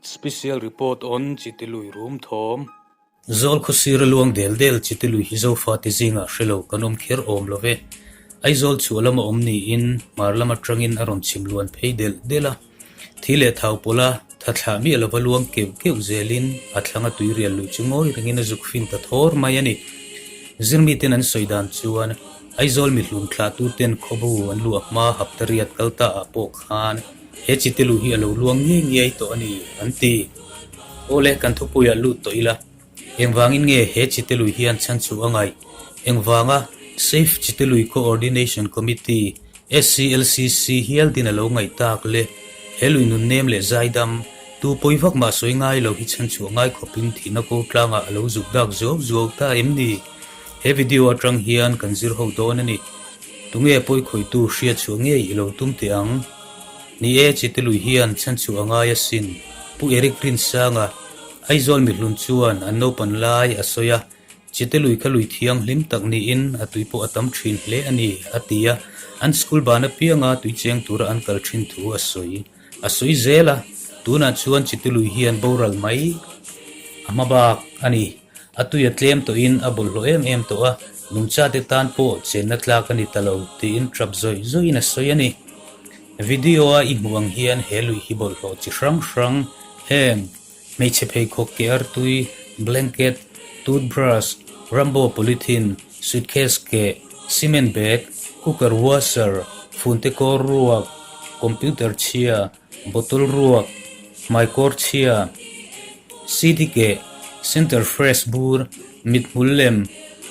Special Report on Chitilui Rum Thawm. Zawl khawsir a luang del del Chitilui hi Zofate zingah hre lo kan awm kher awm lo ve. Aizawl chhuah lama awm niin hmar lam atangin a rawn chim luan phei del del a. Thi leh thau pawlh a tha thlah miah lova luang keuh keuh zelin a thlang a tuirial luih chu ngawi rengin a zuk fin ta thawr mai a ni. Zirmiten an sawi dan chuan Aizawl mihlum thlahtuten khawbu an luah hma hapta riat kal ta ah pawh khan he chitelu hi a lo luang ngiai ngiai tawh a ni an ti. Awle kan thupuiah lut tawh ila. Engvangin nge he chitelui hian chhan chu a ngaih? Engvanga Safe Chitelui Coordination Committee, SCLCC, hial din a lo ngaih tak le? He lui nun nem leh zaidam, tu pawi vak mah sawi ngai lo hi chhan chhuah ngai khawpin thihna ko tlangah a lo zuk dak zuau zuau ta em ni? He video atang hian kan zir ho dawn a ni. Tunge pawikhawihtu hriat chhuah ngei i lo tum teh ang? Ni e, Chitelui hian chhan chhuah a ngai asin, Pu Eric Rinsanga, Aizawl mihlun chuan an naupan lai a sawi a, Chite lui kha lui thianghlim tak niin a tui pawh a tam thin hle a ni, a ti a, an school ban apianga tui cheng tura an kal thin thu a sawi. A sawi zel a, tunah chuan Chite lui hian boral mai a hma bak a ni. A tui a tlem tawhin a bawlhhlawh em em tawh a, nungchate tan pawh chenna tlak a ni ta lo, tiin tap zawih zawihin a sawi a ni. Video-a i hmuh ang hian he lui hi bawlhhlawh chi hrang hrang heng, Hmeichhe pheikhawk ke artui, blanket, toothbrush, Rambo polythene, suitcase keh, cement bag, cooker washer, funte kawr ruak, computer chhia, bottle ruak, hmaikawr chhia, CD keh, center fresh bur, mithmul lem,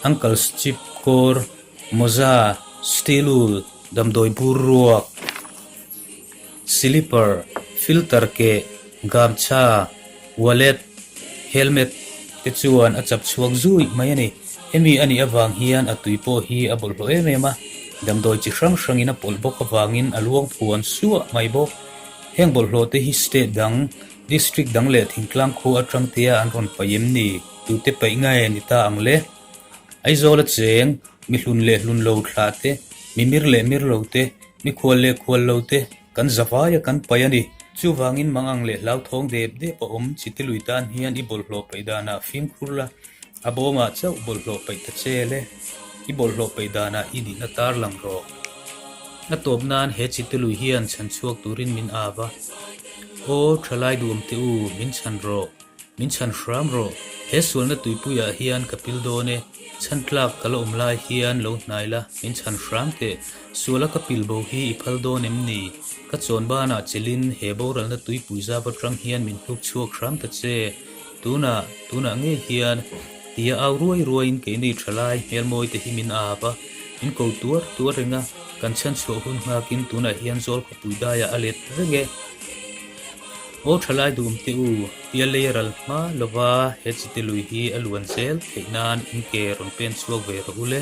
uncle's chip kawr, mawza, steel wool, damdawi bur ruak. Slipper, filter keh, gamchha, wallet, helmet te chuan a chap chhuak zui mai a ni. Hemi a nih avang hian a tui pawh hi a bawlhhlawh em em a, damdawi chi hrang hrangin a pawlh bawk avangin a luang phuan suah mai bawk. Heng bawlhhlawh te hi state dang, district dang leh thingtlang khua atang tea an rawn paih em ni? Tute paih nge ni ta ang le? Aizawl a cheng, mi hlun leh hlun lo thlah te, mi mir leh mir lo te, Mi khual leh khual lo te kan zavai a kan paih a ni. Chuvangin mangang leh hlauthawng dep dep a awm chite lui tan hian i bawlhhlawh paih danah fimkhur la, a bawmah chauh bawlhhlawh paih ta che le. I bawlhhlawh paih danah i nihna tar lang rawh. A tawp nan he chite lui hian chhan chhuak turin min av a. Aw, thalai duam teh u, min chhan rawh. Min chhan hram rawh, he sualna tuipuiah hian ka pil dawn e, chhan tlak ka la awm lai hian lo hnai la, min chhan hram teh, suala ka pil bo hi i phal dawn em ni? Ka chawn banah chelin he boralna tuipui zap atang hian min hnuk chhuak hram ta che, tunah, tunah ngei hian, tia au ruai ruaiin keini tha lai hmelmawi te hi min ap a, min ko tuar tuar reng a, kan chhan chhuah hun nghakin tunah hian zawl khawpui daiah a let reng e. Aw thalai duhawm teh u, tia lei ral hma lova he chite lui hi a luan zel theih nan in ke rawn pen chhuak ve rawh u le.